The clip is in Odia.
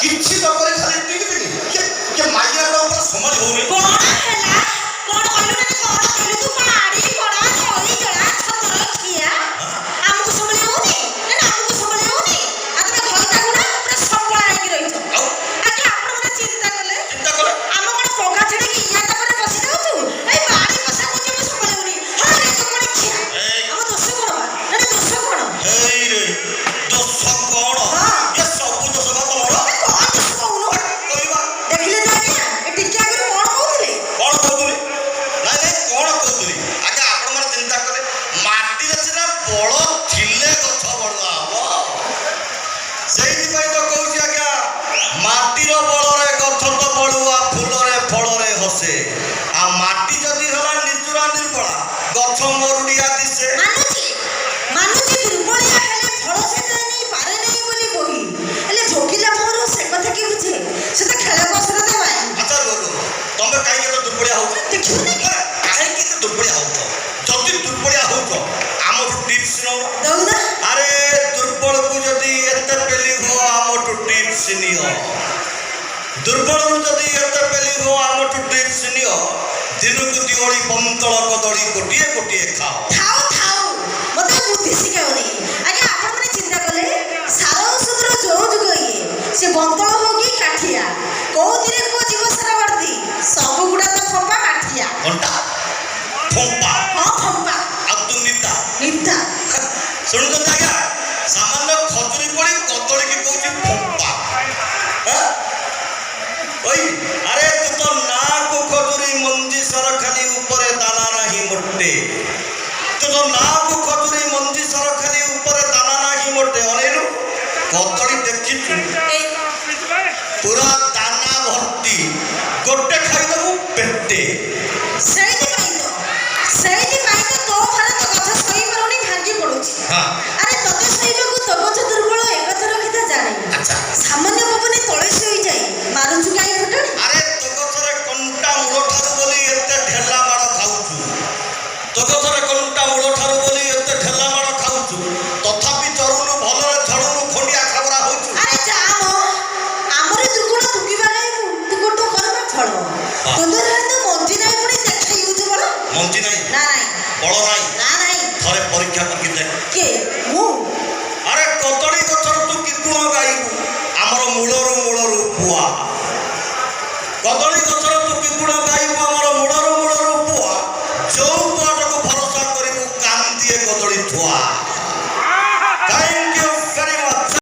କିଛି ନ କରି ଖାଲି ଟିକିବିନି। ଇଏ ଇଏ ମାଇକିନା ଉପରେ ସମ୍ଭାଳି ହଉନି। କଣ ହେଲା? କଣ କହିଲୁ ନା? କଣ କହିଲୁ ତୁ? ବାଡି କଡା ଦହି ଜଳା ଛତର ଖିଆ, ଆମକୁ ସମ୍ଭାଳି ହଉନି ନା? ନା, ଆମକୁ ସମ୍ଭାଳି ହଉନି। ଆଉ ତମେ ଘଇତା ଗୁଡା ପୁରା ସବଳା ହେଇକି ରହିଛ। ଆଉ ଆଜ୍ଞା, ଆପଣ ମାନେ ଚିନ୍ତା କଲେ। ଚିନ୍ତା କଲେ। ଆମ କଣ ପଘା ଛାଡିକି ୟା ତାପରେ ବସି ଯାଉଛୁ? ଏଇ ବାଡି ବସା କହୁଛି ଆମେ ସମ୍ଭାଳି ହଉନି। ହଁ ରେ, କଣ ଖିଆ? ଏଇ। ଆମ ଦୋଷ କଣ ବା? ନା ନା, ଦୋଷ କଣ? ଏଇ ରେ, ଦୋଷ କଣ? ହଁ। ଏ ସବୁ ଦୋଷ ବା ତମର। ଏ କଣ ଦୋଷ କହୁନୁ? କହିବା। ଦେଖିଲେ ତ ଆଜ୍ଞା, ଏ ଟିକେ ଆଗରୁ କଣ କହୁଥିଲେ? କଣ କହୁଥିଲି? ନାଇଁ ନାଇଁ, କଣ କହୁଥିଲି ଆଜ୍ଞା, ଆପଣମାନେ ଚିନ୍ତା କଲେ, ମାଟିରେ ସିନା ବଳ ଥିଲେ ଗଛ ବଢୁଆ ହବ। ସେଇଥିପାଇଁ ତ କହୁଛି ଆଜ୍ଞା, ମାଟିର ବଳରେ ଗଛ ତ ବଳୁଆ, ଫୁଲରେ ଫଳରେ ହସେ। ଆଉ ମାଟି ଯଦି ହେଲା ନିଜୁରା ନିର୍ବଳା, ଗଛ ମରୁଡ଼ିଆ ଦିଶେ। ମାନୁଛି, ମାନୁଛି, ଦୁର୍ବଳିଆ ହେଲେ ଫଳ ସେ ନେଇ ପାରେ ନାହିଁ ବୋଲି ବହି। ହେଲେ ଭୋଗିଲା ପରେ ସେ କଥା କି ବୁଝେ? ସେ ତ ଖେଳ କସରତ ଭାଇ। ଆଚ୍ଛା ରୁହ ରୁହ, ତମେ କାହିଁକି ଏତେ ଦୁର୍ବଳିଆ ହଉଛ? ଦେଖିବୁନି? ନା, କାହିଁକି ଏତେ ଦୁର୍ବଳିଆ ହଉଛ? ଯଦି ଦୁର୍ବଳିଆ ହଉଛ, ଆମଠୁ ଟିପ୍ସ ନଉନ। ଦଉନା। ଆରେ, ଦୁର୍ବଳକୁ ଯଦି ଏତେ ପେଲି ହୁଅ, ଆମଠୁ ଟିପ୍ସ ନିଅ। ଦୁର୍ବଳରୁ ଯଦି ଏତେ ପେଲି ହୁଅ, ଆମଠୁ ଟିପ୍ସ ନିଅ। ଦିନକୁ ଦିଓଳି ବନ୍ତଳ କଦଳୀ ଗୋଟିଏ ଗୋଟିଏ ଖାଅ। ଥାଉ ଥାଉ, ମତେ ବୁଦ୍ଧି ଶିଖାଉନି। ଆଜ୍ଞା, ଆପଣମାନେ ଚିନ୍ତା କଲେ, ସାର ଔଷଧର ଯୋଉ ଯୁଗ ଇଏ, ସେ ବନ୍ତଳ ହଉ କି କାଠିଆ, କୋଉଥିରେ କୁହ ଯିବ ସାର ବର୍ଦ୍ଧି? ସବୁ ଗୁଡା ତ ଫମ୍ପା ମାଠିଆ। ଘଣ୍ଟା ଫମ୍ପା। ହଁ, ଫମ୍ପା। ଆଉ ତୁ ନିଦା। ନିଦା। ଶୁଣୁଛନ୍ତି ଆଜ୍ଞା, ସାମାନ୍ୟ ଖଜୁରୀ କୋଳି କଦଳୀକି କହୁଛି ଫମ୍ପା। ହାଁ? ଓଇ, ଆରେ ତୁ ତ ନାକୁ ଖଜୁରୀ, ମଞ୍ଜି ସାର ଖାଲି, ଉପରେ ଦାନା ନାହିଁ ମୋଟେ। ତୁ ତ ନାକୁ ଖଜୁରୀ, ମଞ୍ଜି ସାର ଖାଲି, ଉପରେ ଦାନା ନାହିଁ ମୋଟେ। ଅନେଇଲୁ, କଦଳୀ ଦେଖିଛୁ? ଏଇ। ପୁରା ଦାନା ଭର୍ତ୍ତି, ଗୋଟେ ଖାଇଦେବୁ ପେଟେ। ସେଇଥିପାଇଁ ତ, ସେଇଥିପାଇଁ ତ ତୋ ଘରେ ତ ଗଛ ସହି ପାରୁନି, ଭାଙ୍ଗି ପଡୁଛି। ହଁ।